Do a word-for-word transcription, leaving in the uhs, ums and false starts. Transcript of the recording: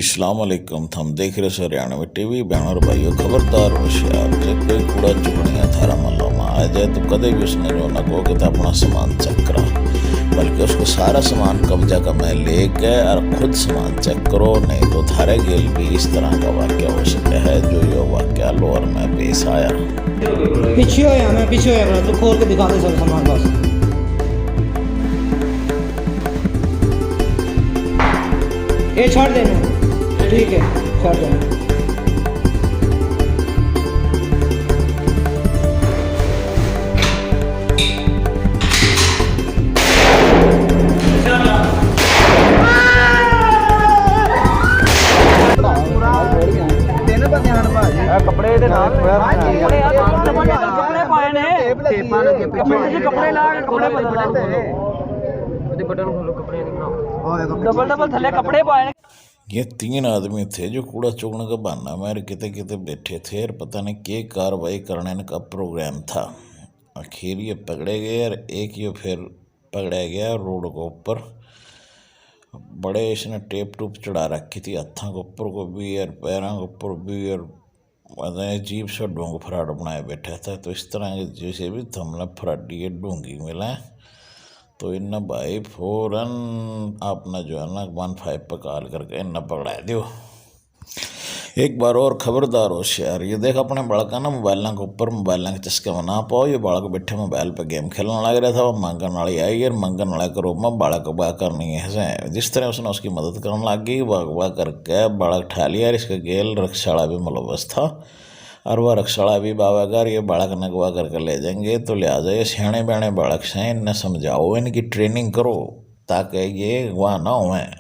अस्सलाम वालेकुम, थम देख रहे हो हरियाणवी टीवी। बहनों और भाइयों, खबरदार होशियार, जे कोई कूड़ा चुगणिया थारा मल्ला में आ जाए तो कदे भी उसने जो ना कहो कि तो अपना सामान चेक करा, बल्कि उसको सारा सामान कब्जा का में लेके और खुद सामान चेक करो, नहीं तो थारे गेल भी इस तरह का वाक्य हो सकता है जो यो वाक्य लाहौर में पेश आया। पीछे हो या मैं पीछे हो या, तू खोल के दिखा दे सब सामान बस। ये छोड़ देना, ठीक है, छोड़ देना। कपड़े दे नाल। कपड़े पाए ने। कपड़े ला के कपड़े बदल। ਉਹਦੇ ਬਟਨ ਖੋਲੋ, ਕੱਪੜਿਆਂ ਦੀ ਬਣਾਓ। ਡਬਲ ਡਬਲ ਥੱਲੇ ਕੱਪੜੇ ਪਾਏ ਨੇ। ये तीन आदमी थे जो कूड़ा चुगने के बहाना में किते किते बैठे थे और पता नहीं के कार्रवाई करने का प्रोग्राम था। आखिर ये पकड़े गए और एक ये फिर पकड़ा गया रोड के ऊपर। बड़े इसने टेप टूप चढ़ा रखी थी, हाथों के ऊपर को भी और पैरों के ऊपर भी और मतलब अजीब सा ढोंग फराड बनाए बैठा था। तो इस तरह के जैसे भी थमने फराडी ये ढोंगी मिले, तो इन्हें भाई फौरन आपने जो है ना वन फाइव पे कॉल करके इन्हें पकड़ा दो। एक बार और खबरदार होशियार, ये देख अपने बालका ना मोबाइलों के ऊपर, मोबाइलों के चस्के में ना पाओ। ये बालक बैठे मोबाइल पे गेम खेलने लग रहा था, वो मांगन वाली आई और मांगन वाले के रूप में बालक अगवा करनी है। जिस तरह उसने उसकी मदद करने लग गई, वो अगवा करके बालक ठा लिया और इसके गेल रिक्शा वाला भी मुलवस था। और वह रिक्शा वाला भी बाबा घर ये बालक ने अगवा करके ले जाएंगे। तो लिहाजा ये सियाणे ब्याणे बालक से, इन्हें समझाओ, इनकी ट्रेनिंग करो, ताकि ये अगवा ना होएं।